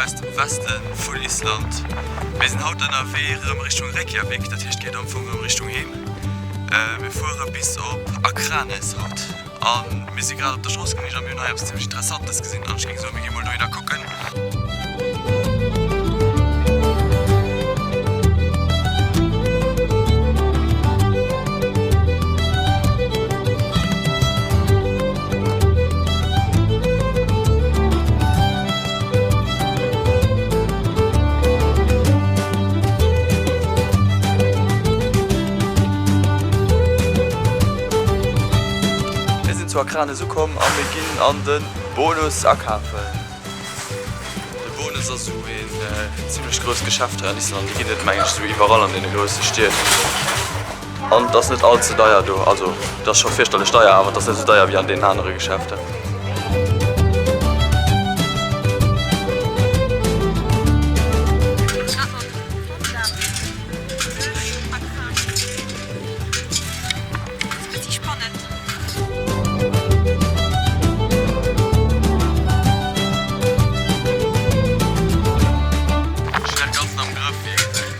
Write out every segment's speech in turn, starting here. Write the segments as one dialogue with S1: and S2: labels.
S1: aus dem Weste vun Island. Mir sinn haut ënnerwee rëm Richtung Reykjavik, dat heescht geet am Fong rëm Richtung Heem. Mir fuere bis op Akranes haut a mir si grad op der Strooss gewiescht a mir hunn hei eppes zimmlech Interessantes gesinn an ech géing soen, mir gi mol dohinner kucken. Mir sinn zu Akranes ukomm a mir ginn an de Bonus akafen. De Bonus ass esou een zimlech grousst Geschäft hei an Island. Déi ginn et mengen ech esou iwwerall an deene grousse Stied. An et ass net all ze deier do. Also et ass scho fierchterlech deier, awer et ass net esou deier wéi an deenen anere Geschäfter. Ech hunn dat Ganzen am Grëff, wéi ee gesäit.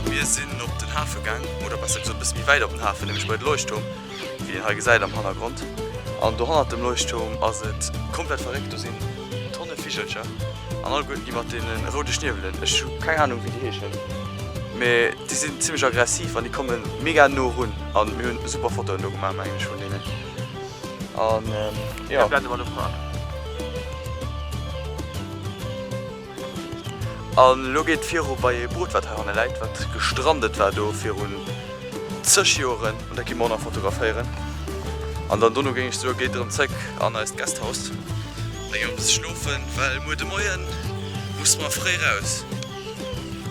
S1: Mir sinn op den Hafe gaang, oder besser gesot e bësse méi wäit op den Hafen, nämlech bei de Leuchtturm, wéi een hei gesäit am Hannergrond. An do hannert dem Leuchtturm ass et komplett verréckt, do sinn Tonne Vigelcher an alleguerten déi mat deene roude Schniewelen. Ech hu keng Anung wéi déi heeschen, mee déi sinn zimmlech aggressiv an déi komme mega no run. An mir hunn super Fotoen do gemaach mengen ech vun deenen. An jo. An elo geet et viru bei ee Boot wat heihanne läit, wat gestrandet war do virun zeg Joeren. An dat gi mer och nach fotograféieren. An dann dono géing ech soe geet et erëm zréck an eist Guesthouse. Da gi mer e bësse schlofen, well muer de Moien musse mer fréi raus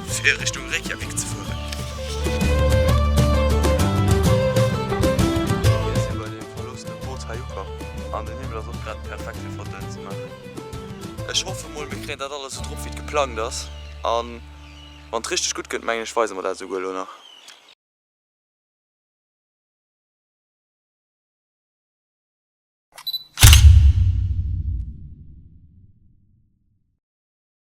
S1: fir Richtung Reykjavik ze fueren. Mir si bei deem verloossene Boot hei ukomm an den Himmel ass och grad perfekt fir Fotoen ze maachen. Ech hoffe mol mir kréien dat alles sou drop wéi et geplangt ass an wann et richteg gutt gëtt mengen ech weise mer dat esouguer elo nach.